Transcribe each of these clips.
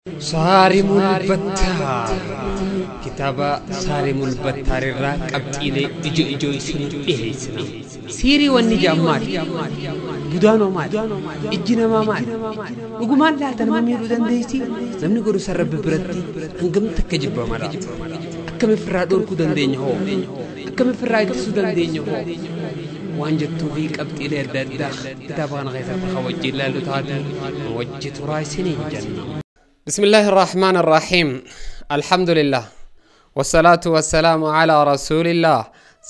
Saarimul Battaar kitaaba Saarimul Battaar irraa qabxiilee ijoo ijoo isinii dhiyeessina. Siirii wanni jedhan maali? Budaanoo maali? Ijji namaa maali? Dhugumaan laata nama miidhuu dandeessi? Namni godhu san Rabbi biratti hangam takka jibbama laata? Akkam ofirraa dhorkuu dandeenya hoo? Akkam ofirraa ittisuu dandeenya hoo? Waan jettuu fi qabxiilee adda addaa kitaaba kana keessatti kan wajjin ilaallu taate wajji turaa isiniin jenna. بسم الله الرحمن الرحيم الحمد لله والصلاة والسلام على رسول الله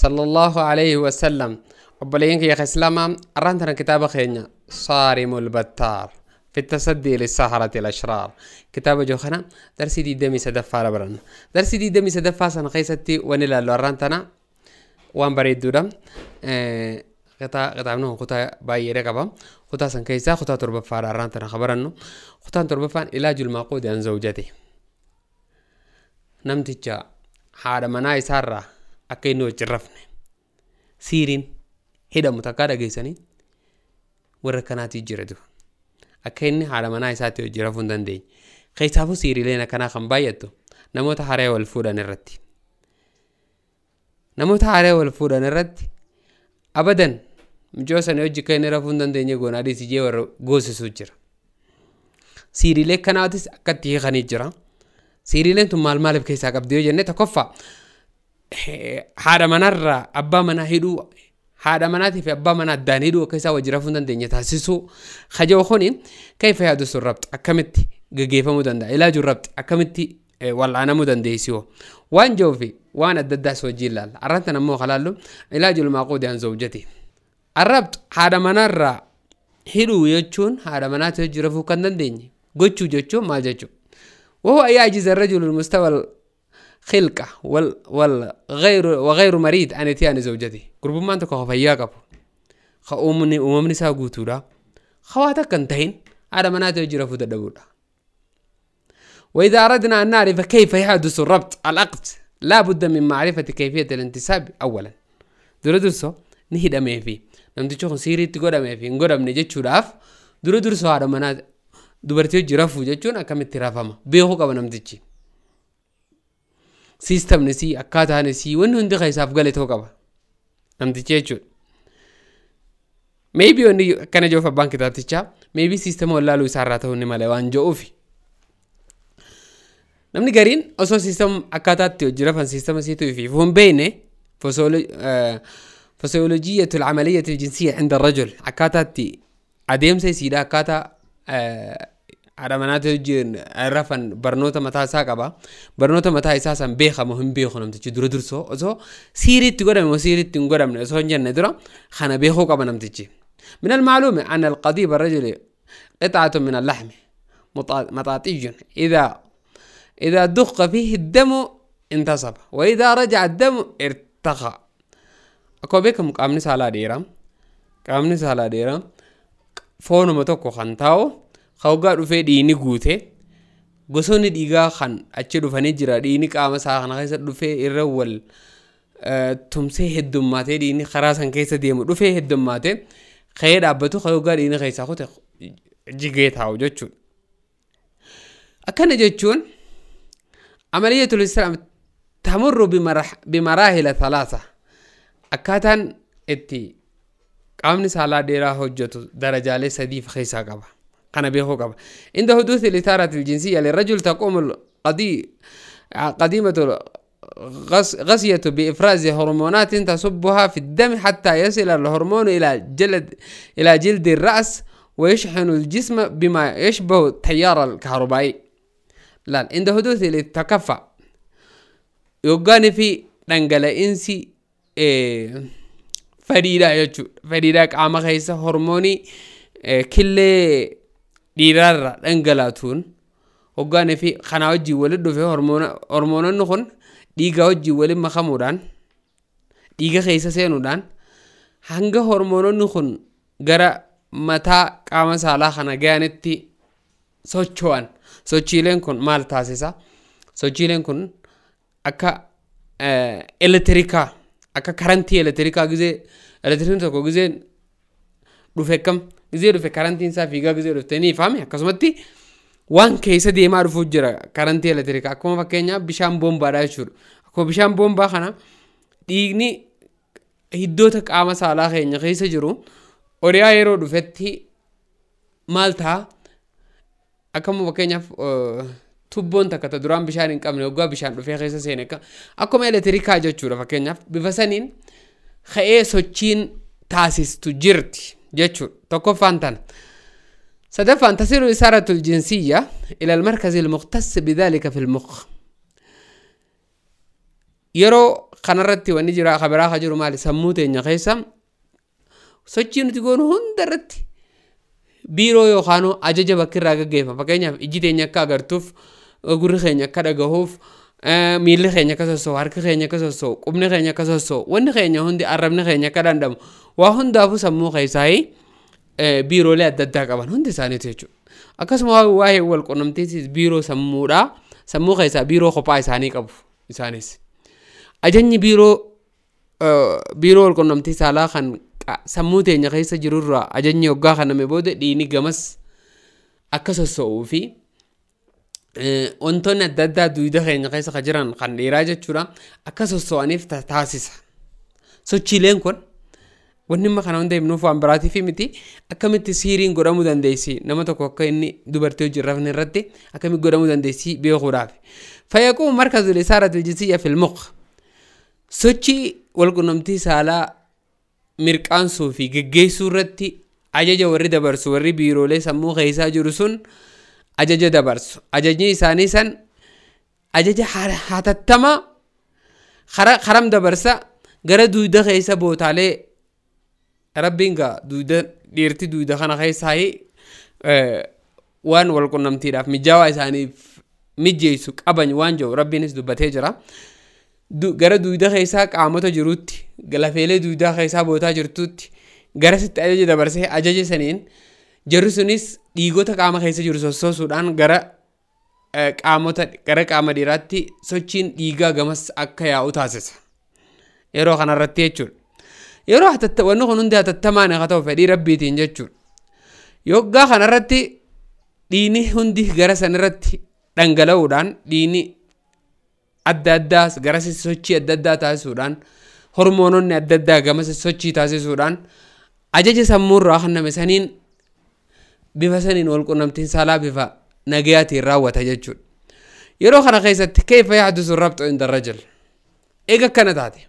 صلى الله عليه وسلم. وبلينك يا إسلام أرانتنا كتاب خينا صارم البتار في التصدي للسحرة الأشرار. كتاب جوخنا درسي دي دمي سدفا برن درسي دي دمي سدفا سن خيستي ونلا لورانتنا وان بريد دودا قطع منه قطع باي رقبة قطع سن كيسا قطع تربة فار أرانتنا خبرنو قطع تربة فان علاج المعقود عن زوجته. نمتجا حال مناي سارة أكينو جرفني سيرين هدا متكارة جيساني وركناتي جردو أكيني حال مناي ساتي جرفون دندي خيسافو سيري لنا كنا خم بايتو نموت حري والفودة نرتي نموت حري والفودة نرتي أبداً مجوسن يوجي كاين رفون دندي goona adiisi jee warra goosisuu jira. Siiriilee kanaatis akkatti hiikanii jira. Siiriileen tun maal maaliif keessaa qabdi yoo jenne, tokkoffaa haadha manarraa abbaa manaa hidhuu, haadha manaatii fi abbaa manaa addaan hidhuu akka isaa wajji rafuu hin dandeenye taasisuu. Kajoo kuni kayfa yaadusu rabxi akkamitti gaggeeffamuu danda'a? Ilaaju rabxi akkamitti wal'aanamuu dandeessi hoo? Waan jiruuf waan adda addaas wajjin ilaalla. Arrantan ammoo kalaallu ilaajul maaquudi an zawjati. الربط haadha manarraa hidhuu jechuun haadha manaatti hojii rafuu kan dandeenye gochuu jechuun maal jechuudha? وهو أن يعجز الرجل المستوى الخلقة والغير وغير مريض عن اتيان زوجته. قرب tokko fayyaa qabu ka uumamni isaa guutuudha. Hawaata kan tahin haadha manaatti hojii rafuu dadhabuudha. وإذا أردنا أن نعرف كيف يحدث الربط العقد لا بد من معرفة كيفية الانتساب أولا. dura dursoo ni hidhamee fi namtichi kun siiriitti godhamee fi hin godhamne jechuudhaaf dura dursoo haadha manaa dubartii hojii rafuu jechuun akkamitti rafama beekuu qaba namtichi. Siistamni sii akkaataan sii wanni hundi keessaaf gale ta'uu qaba namtichi jechuudha. Maybe wanni akkana jiruuf abbaan kitaabtichaa maybe siistama wallaaluu isaarraa ta'uu ni mala waan jedhuufi. Namni gariin osoo siistama akkaataatti hojii rafan siistama siituu fi hin beekne فسيولوجية العملية الجنسية عند الرجل أكاتا أديم سيدا أكاتا على مناطق الجن رفن برنوتا متى ساقبا برنوتا متى أساسا بيخا مهم بيخو نمتج درو درسو أزو سيري تقدم وسيري تنقدم أزو جن ندرة خنا بيخو قبل نمتج. من المعلوم أن القضيب الرجل قطعة من اللحم مطاطي إذا دق فيه الدم انتصب وإذا رجع الدم ارتخى. Akkuma beekamu qaamni saalaa dheeraa qaamni saalaa dheeraa foonuma tokko kan taa'u hoggaa dhufee dhiigni guute gosoonni dhiigaa kan achi dhufanii jira. Dhiigni qaama isaa kana keessa dhufee irra wal tumsee heddummaatee dhiigni karaa san keessa deemu dhufee heddummaatee ka'ee dhaabbatu hoggaa dhiigni keessaa kute jigee taa'u jechuudha. Akkana jechuun amaliyyatul islaam tamurru bimaraahila thalaatha. Akkaataan itti qaamni saalaa dheeraa hojjetu darajaalee sadiif keessaa qaba. Kana beekuu qaba. عند حدوث الإثارة الجنسية للرجل تقوم قديمة غصية بإفراز هرمونات تصبها في الدم حتى يصل الهرمون إلى جلد الرأس ويشحن الجسم بما يشبه التيار الكهربائي. لا عند حدوث التكفى يوغاني في dhangala'insi fedhiidha jechuudha. Fedhiidha qaama keessa hormoonii killee dhiirarra dhangalaatuun hoggaanii fi kanaa wajjin walitti dhufe hormoononni kun dhiiga wajjin waliin makamuudhaan dhiiga keessa seenuudhaan hanga hormoononni kun gara mataa qaama saalaa kana ga'anitti socho'an. Sochiileen kun maal taasisa? Sochiileen kun akka elektirikaa akka karantii elektirikaa gizee elektirikni tokko gizee dhufe akkam gizee dhufe karantiin isaa fiigaa gizee dhufte ni ifame akkasumatti Waan keessa deemaa dhufuu jira karantii elektirikaa. Akkuma fakkeenyaaf bishaan boombaadha jechuudha. Akkuma bishaan boombaa kana dhiigni hiddoota qaama saalaa keenya keessa jiru oriyaa yeroo dhufetti maal ta'a? Akkuma fakkeenyaaf tubboon takka ta duraan bishaan hin qabne hoggaa bishaan dhufee keessa seene akkuma elektirikaa jechuudha. Fakkeenyaaf bifa saniin ka'ee sochiin taasistu jirti jechuudha. Tokkoffaan tana. Sadaffaan tasiru isaaratul jinsiyya ila almarkazi almuqtas bidhalika fi almukh. Yeroo kanarratti wanni jira kabiraa ka jiru maali? Sammuu teenya keessa sochii nuti goonu hunda irratti biiroo yookaan ajaja bakki irraa gaggeeffama. Fakkeenyaaf ijji teenya akka agartuuf, gurri keenya akka dhagahuuf, miilli keenya akka sossoo'u, harki keenya akka sossoo'u, qubni keenya akka sossoo'u, wanni keenya hundi arrabni keenya akka danda'amu waa hundaafuu sammuu keessaa biiroolee adda addaa qaban hundi isaaniitu jechuudha. Akkasuma waa'ee wal quunnamtiitis biiroo sammuudhaa sammuu keessaa biiroo kophaa isaanii qabu isaanis. Ajajni biiroo wal quunnamtii saalaa kan sammuu teenya keessa jirurraa ajajni hoggaa kaname booda dhiigni gamas akka sossoo'uu fi wantoonni adda addaa duwida keenya keessa kan jiran kan dhiiraa jechuudha akka sossoo'aniif taasisa. Sochiileen kun wanni amma kana hunda himnuuf waan biraatiif miti. Akkamitti siiriin godhamuu dandeessi nama tokko akka inni dubartii hojii rafne irratti akkamitti godhamuu dandeessi beekuudhaaf. Fayaqumu markazul isaaratil jinsiyya fil mukh. Sochii walqunnamtii saalaa mirqaansuu fi geggeessuu irratti ajaja warri dabarsu warri biiroolee sammuu keessaa jiru sun ajaja dabarsu. Ajajni isaanii san ajaja hatattamaa karam dabarsa gara duuda keessa bootaalee rabbiin gaa duuda dhiirti duuda kana keessaa waan walqunnamtiidhaaf mijaawaa isaaniif mijeessu qaban waan jiru rabbiinis dubbatee jira. Gara duuda keessaa qaamota jirutti lafeelee duudaa keessaa bootaa jirtutti gara sitti ajaja dabarsee ajaja saniin jarri sunis dhiigota qaama keessa jiru sossoosuudhaan gara qaamota gara qaama dhiiraatti sochiin dhiigaa gamas akka yaa'u taasisa. Yeroo kanarratti jechuudha. Yeroo wanni kun hundi hatattamaan haa ta'u fedhii rabbiitiin jechuudha. Yoggaa kanarratti dhiigni hundi gara sanirratti dhangala'uudhaan dhiigni adda addaa gara sochii adda addaa taasisuudhaan hormoononni adda addaa gama sochii taasisuudhaan ajaja sammuurraa kenname saniin bifa saniin walqunnamtiin saalaa bifa nagayaatiin raawwata jechuudha. Yeroo kana keessatti kayfa yahdusu rabxu inda rajul. Eega akkana taate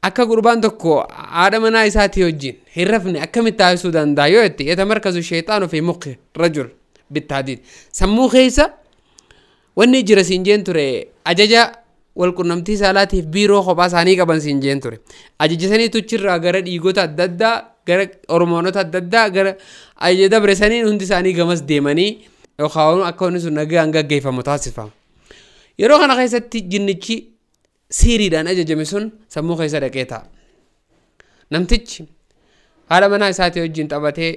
akka gurbaan tokko haadha manaa isaatii wajjin hin rafne akkamitti taasisuu danda'a yoo jette yatamarkazu shayxaanu fi mukhi rajul bittaadiid. Sammuu keessa wanni jira siin jeen ture ajaja walqunnamtii saalaatiif biiroo kophaa isaanii qaban siin jeen ture. Ajaja saniitu achirraa gara dhiigota adda addaa gara hormoonota adda addaa gara ajaja dabre saniin hundi isaanii gamas deemanii yookaan akka wanni sun nagaan gaggeeffamu taasifama. Yeroo kana keessatti jinnichi siiriidhaan ajajame sun sammuu keessa dhaqee ta'a. Namtichi haadha manaa isaatii wajjin taphatee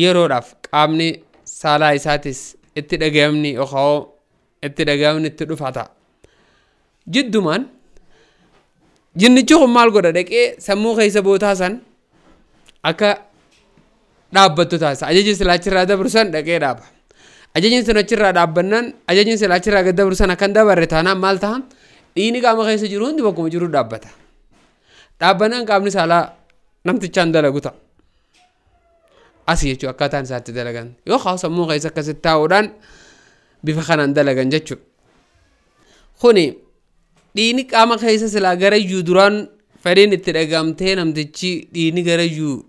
yeroodhaaf qaamni saalaa isaatis itti dhagayamni yookaan itti dhagayamni itti dhufa ta'a. Jiddumaan jinnichi kun maal godha dhaqee sammuu keessa bootaa san akka dhaabbattu taasisa. Ajajni silaa achirraa dabru san dhaqee dhaaba. Ajajni sun achirraa dhaabbannaan ajajni silaa achirraa gad dabru san akkan dabarre taanaan maal ta'a? Dhiigni qaama keessa jiru hundi bakkuma jiru dhaabbata. Dhaabbannaan qaamni saalaa namtichaan dalagu ta'a. Asii jechuun akkaataan isaatti dalagan yookaan sammuu keessa akkasitti taa'uudhaan bifa kanaan dalagan jechuudha. Kuni dhiigni qaama keessa silaa gara iyyuu duraan fedhiin itti dhagamtee namtichi dhiigni gara iyyuu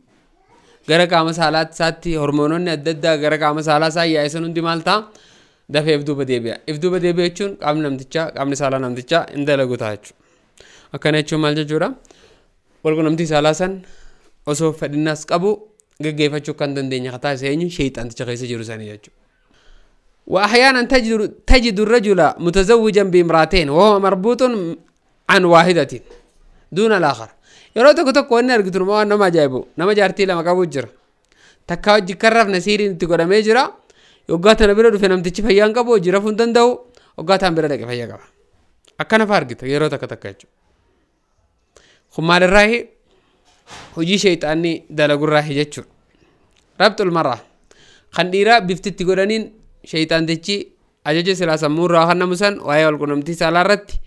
gara qaama saalaa isaatti hormoononni adda addaa gara qaama saalaa isaa yaa'isan hundi maal ta'a? Dafee if duuba deebi'a. If duuba deebi'a jechuun qaamni namtichaa qaamni saalaa namtichaa hin dalagu ta'a jechuudha. Akkana jechuun maal jechuudha? Walqunnamtii saalaa san osoo fedhinnaas qabu gaggeeffachuu kan dandeenya taasise eenyu sheexanticha keessa jiru sanii jechuudha. وأحيانا تجد الرجل متزوجا بامرأتين وهو مربوط عن واحدة دون الآخر. Yeroo tokko tokko wanni argitu waan nama ajaa'ibu nama jaartii lama qabu jira. Takka hojii karraaf nasiiriin itti godhamee jira. Yoggaa tana bira dhufe namtichi fayyaa hin qabu hojii rafuu hin danda'u. Yoggaa taan bira dhaqe fayyaa qaba. Akkana fa'a argita yeroo takka takka jechuudha. Kun maalirraahi hojii sheexaanni dalagurraahi jechuudha. Rabxul mar'a. Kan dhiiraa biftitti godhaniin sheeyxaantichi ajaja silaa sammuu irraa kennamu san waa'ee walqunnamtii saalaa irratti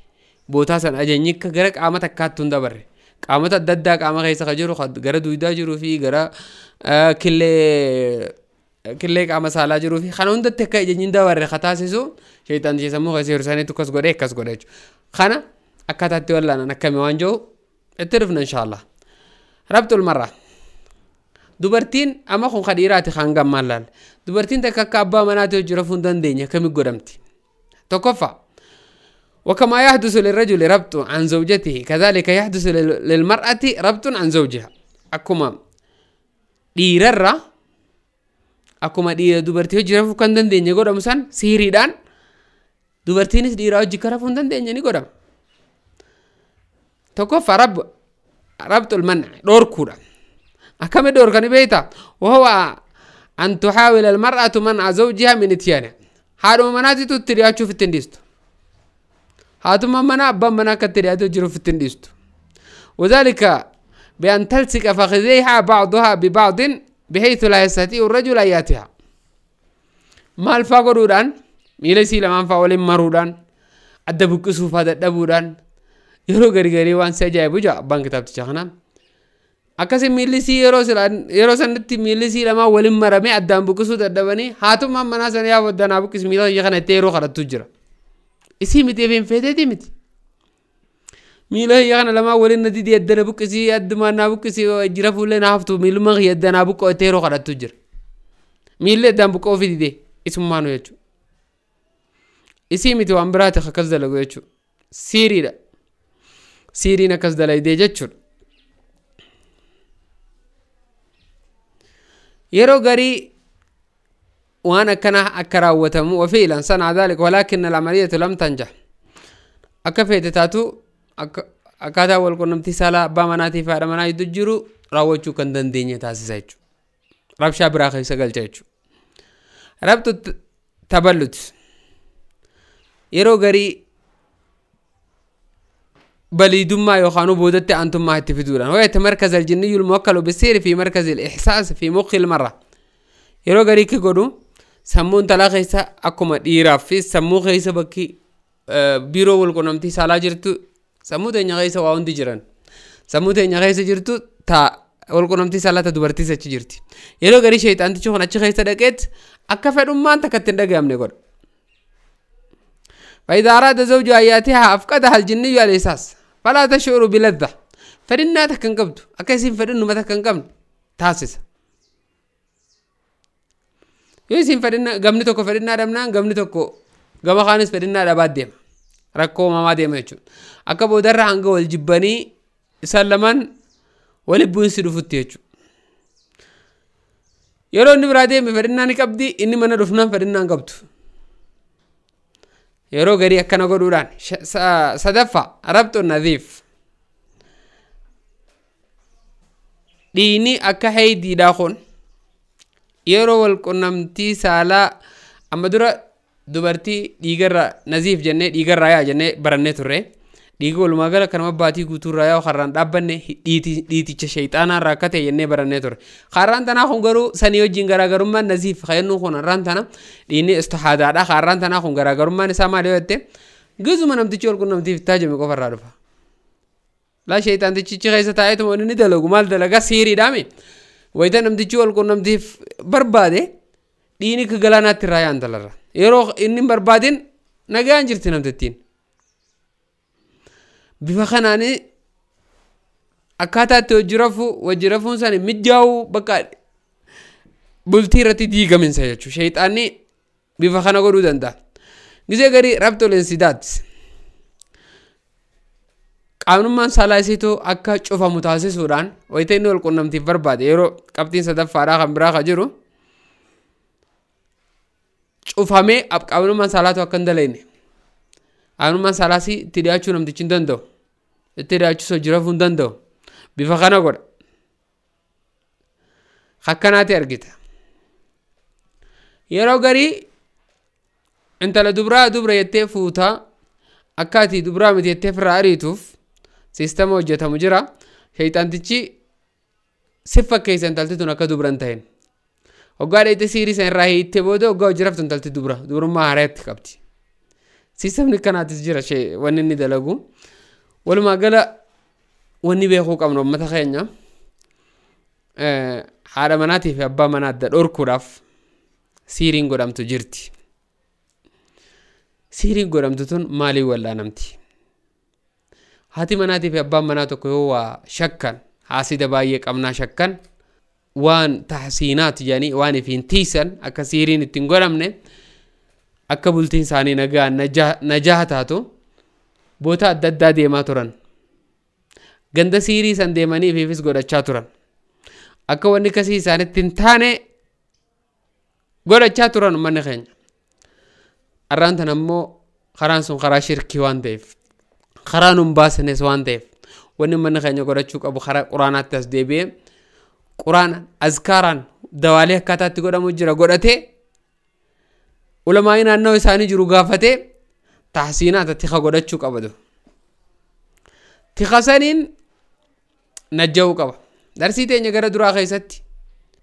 bootaa san ajajni akka gara qaama takkaatti hin dabarre. Qaamota adda addaa qaama keessa kan jiru gara duwidaa jiruu fi gara killee qaama saalaa jiruu fi kana hundatti akka ajajni hin dabarre ka taasisu sheeyxaantichi sammuu keessa jiru saniitu akkas godhe akkas godhe jechuudha. Kana akkaataatti wallaanan akkami waan jiru itti dhufna inshaallah. Rabxul marra. Dubartiin amma kun ka dhiiraati kan gammaan laal. Dubartiin takka akka abbaa manaati hojii rafuu hin dandeenye akkami godhamti? Tokkoffaa. وكما يحدث للرجل ربط عن زوجته كذلك يحدث للمرأة ربط عن زوجها. أكما dhiirarra akkuma dhiira dubartii hojii rafuu kan dandeenye godhamu san siiriidhaan dubartiinis dhiiraa hojii akka rafuu hin dandeenye ni godhama. Tokkoffaa rabxul man'a dhoorkuudha. Akkami dhoorkani beektaa? وهو أن تحاول المرأة منع زوجها من إتيانها. Haadhuma manaatitu itti dhiyaachuuf itti hin dhiistu. Haatuma manaa abbaan manaa akka itti dhiyaatee jiruuf itti hin dhiistu. وذلك بأن تلصق فخذيها بعضها ببعض بحيث لا يستطيع الرجل أن يأتيها. Maal faa godhuudhaan miila isii lamaan faa waliin maruudhaan adda buqqisuu faa dadhabuudhaan yeroo gari waan si ajaa'ibu jaa abbaan kitaabtichaa kanaa. Akkasii miilli isii yeroo sanitti miilli isii lamaan waliin maramee addaan buqqisuu dadhabanii haatummaan manaa sana yaa boddanaa buqqis miila kiyya kana itti yeroo kadhattu jira. Isii miti fi hin feeteeti miti. Miila kiyya kana lamaan waliin na didee addana buqqisii addumaan naa buqqisii jira fuullee na haftu miiluma kiyya addanaa buqqoo itti yeroo kadhattu jira. Miilli addaan buqqoo ofii didee isummaanu jechuudha. Isii miti waan biraati akkas dalagu jechuudha. Siiriidha. Siiriin akkas dalaydee jechuudha. Yeroo garii waan akkana akka raawwatamu وفعلا صنع ذلك ولكن العملية لم تنجح. Akka feete taatu akkaataa wal qunnamtii saalaa abbaa manaatii fi haadha manaa gidduu jiru raawwachuu kan dandeenye taasisa jechuudha. Rabshaa biraa keessa galcha jechuudha. Rabxu taballut yeroo garii baliidummaa yookaan boodatti aantummaa itti fiduudhaan. ويتمركز الجني الموكل بالسير في مركز الإحساس في مخ المرأة. Yeroo garii ki godhu sammuun talaa keessa akkuma dhiiraaf fi sammuu keessa bakki biiroo wal qunnamtii saalaa jirtu sammuu teenya keessa waa hundi jiran. Sammuu teenya keessa jirtu taa wal qunnamtii saalaa ta dubartiis achi jirti. Yeroo garii sheexaantichi kun achi keessa dhaqeet akka fedhummaan takka itti hin dhaga'amne godha. فإذا أراد زوجها أن يأتيها أفقدها الجني الإحساس فلا تشعر بلذة. فإنها تكن قبض أكيسين فإنه ما تكن قبض تاسس. Yoo isin fedhinna gamni tokko fedhinnaa dhabnaan gamni tokko gama kaanis fedhinnaa dhabaa deema. Rakkoo uumamaa deema jechuudha. Akka boodarra hanga wal jibbanii isaan lamaan walitti bu'insi dhufutti jechuudha. Yeroo inni biraa deeme fedhinnaa ni qabdi inni mana dhufnaan fedhinnaa hin qabdu. Yeroo garii akkana godhuudhaan sadaffaa rabxu nadiif. Dhiini akka haydiidhaa kun yeroo wal qunnamtii saalaa amma dura dubartii dhiigarraa naziif jennee dhiigarraa yaa jennee barannee turre. Dhiiga walumaa gala kanuma baatii guutuurraa yaa karraan dhaabbanne dhiiticha sheexaanaarraa akka ta'e jennee barannee turre. Karraan tanaa kun garuu sanii wajjin garaagarummaan naziif kayennuun kun harraan tana dhiinni istihaadaadha. Karraan tanaa kun garaagarummaan isaa maali yoo jette gizuma namtichi wal qunnamtiif taajame qofarraa dhufa. Laa sheexaantichi keessa taa'eetuma inni dalagu maal dalagaa siiriidhaami. Wayita namtichi wal qunnamtiif barbaade dhiini akka galaanaatti irraa yaa'an talarra. Yeroo inni hin barbaadin nagaan jirti namtittiin. Bifa kanaan akkaataa itti hojii rafuun sana mijaa'uu bakka bultii irratti diigaminsa jechuudha. Sheexaanni bifa kana godhuu danda'a. Gisee garii rabxul insidaat. Qaamnummaan saalaa isiitu akka cufamu taasisuudhaan wayita inni wal qunnamtiif barbaade yeroo qabxiin sadaffaadhaa kan biraa kan jiru cufamee qaamnummaan saalaatu akka hin dalagne. Qaamnummaan saalaas itti dhiyaachuu namtichi hin danda'u. Itti dhiyaachuu hojii rafuu hin danda'u. Bifa kana godha. Akkanaati argita. Yeroo garii intala dubraa dubra jettee fuutaa akka ati dubraa miti jettee ofirraa ariituuf siistama hojjetamu jira. Sheexaantichi si fakkeessa intalti tun akka dubra hin ta'in. Hoggaa dheeyte siirii san irraa hiittee booda hoggaa hojii raftu intalti dubra dubrummaa haareetti qabdi. Siistamni kanaatis jira wanni inni dalagu. Walumaa gala wanni beekuu qabnu uummata keenya haadha manaatii fi abbaa manaa adda dhorkuudhaaf siiriin godhamtu jirti. Siiriin godhamtu tun maaliin wal'aanamti? Haati manaatii fi abbaan manaa tokko yoo waa shakkan, haasida baay'ee qabnaa shakkan, waan tahsiinaat jedhanii waan ifiin tiisan akka siiriin ittiin godhamne akka bultiin isaanii nagaa najaha taatu boota adda addaa deemaa turan. Ganda siirii san deemanii ifiifis godhachaa turan. Akka wanni kasii isaanitti hin taane godhachaa turan uummanni keenya. Arraan tan ammoo karaan sun karaa shirkii waan ta'eef, karaa nun baasanes waan ta'eef, wanni uummanni keenya godhachuu qabu karaa quraanaatti as deebi'ee quraana azkaaraan dawaalee akkaataatti godhamu jira godhatee ulamaa'ii naannoo isaanii jiru gaafatee tahsiinaata tika godhachuu qabatu. Tika saniin najja'uu qaba. Darsii teenya gara duraa keessatti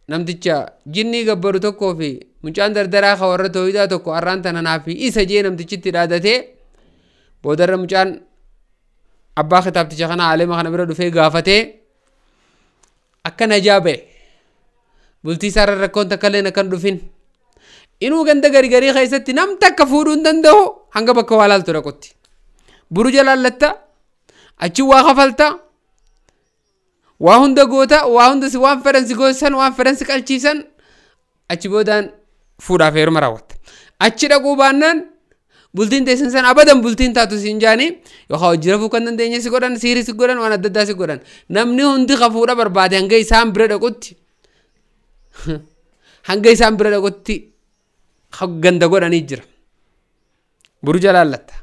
namticha jinnii gabbaru tokkoo fi mucaan dardaraa ka warra tooyidaa tokko har'aan tana naa fi isa jee namtichitti dhaadatee boodarra mucaan abbaa kitaabticha kana aalima kana bira dhufee gaafatee akka najaa ba'e bultii isaarra rakkoon takka illee akkan dhufin inuu ganda gari garii keessatti nam takka fuudhuu hin danda'u hanga bakka waa laaltu dhaqutti. Buruja laallatta, achi waa kafalta, waa hunda goota, waa hunda si waan fedhan si goosisan, waan fedhan si qalchiisan, achi boodaan fuudhaaf heeruma raawwatta. Achi dhaquu baannaan bultiin teessan san abadan bultiin taatu siin jaanii yookaan hojii rafuu kan dandeenye si godhan, siirii si godhan, waan adda addaa si godhan. Namni hundi ka fuudha barbaade hanga isaan bira dhaqutti hanga isaan bira dhaqutti ganda godhanii jira. Buruja laallatta.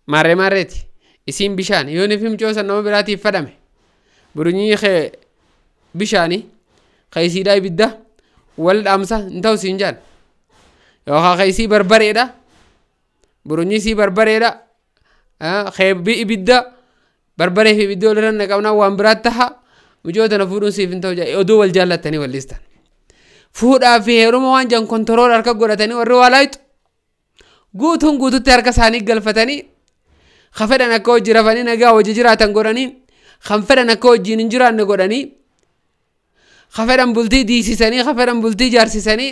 Maarree maarreeti. Isiin bishaan yoo ni fimcoosan nama biraatiif fadhame. Burunyi kee bishaani ka isiidhaa ibidda wal dhaamsa hin ta'u siin jaan. Yookaan ka isii barbareedha. Burunyi isii barbareedha. Kee ibidda barbaree fi ibidda walirra naqamnaa waan biraatti taha. Mucoo tana fuudhuun siif hin ta'u jaa oduu wal jaallattanii wallistan. Fuudhaa fi heeruma waan jan kontirool harka godhatanii warri waa laayixu. Guutuun guututti harka isaanii galfatanii ka fedhan akka hojii rafanii nagaa hojii jiraatan godhanii kan fedhan akka hojiin hin jiraanne godhanii ka fedhan bultii diisisanii ka fedhan bultii jaarsisanii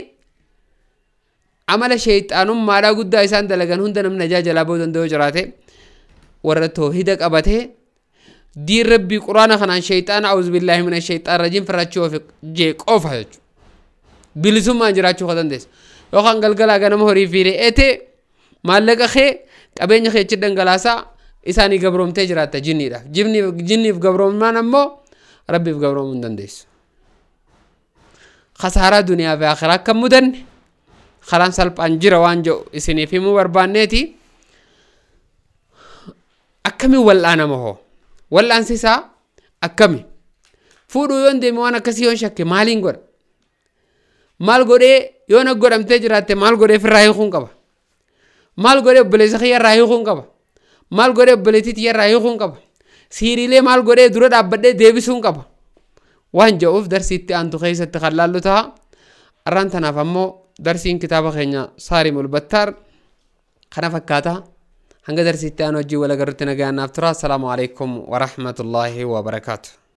amala sheexaanummaadhaa guddaa isaan dalagan hunda namni najaa jalaa ba'uu danda'u jiraate warra toohida qabatee diin rabbii quraana kanaan sheexaana auzu billaahi mina sheexaan rajiim firrachuu of jee qofa jechuudha. Bilisummaan jiraachuu ka dandeessu. Yookaan galgalaa ganama horii fi re'eetee maallaqa kee qabeenya kee achi dhangalaasaa isaanii gabroomtee jiraatta jinniidhaaf. Jinniif gabroommaan ammoo rabbiif gabroomuu hin dandeessu. Khasaaraa duniyaa fi akhiraa akka mudanne karaan salphaan jira waan jedhu isiniif himuu barbaanneeti. Akkamiin wal'aanama hoo? Wal'aansi isaa akkami? Fuudhuu yoon deeme waan akkasii yoon shakke maaliin godha? Maal godhee yoon godhamtee jiraatte maal godhee ofirraa hiikuun qaba? Maal godhee obboleessa kiyya irraa hiikuun qaba? Maal godhee obboleettii tiyya irraa hiikuun qaba? Siiriilee maal godhee dura dhaabbadhee deebisuun qaba? Waan jedhuuf darsiitti aantu keessatti kan laallu ta'a. Arraan tanaaf ammoo darsiin kitaaba keenya Saarimul Battaar kana fakkaata. Hanga darsiitti aanu hojii wal agarrutti nagaan naaf tura. Assalaamu alaikum wa rahmatullaahi wa barakaatu.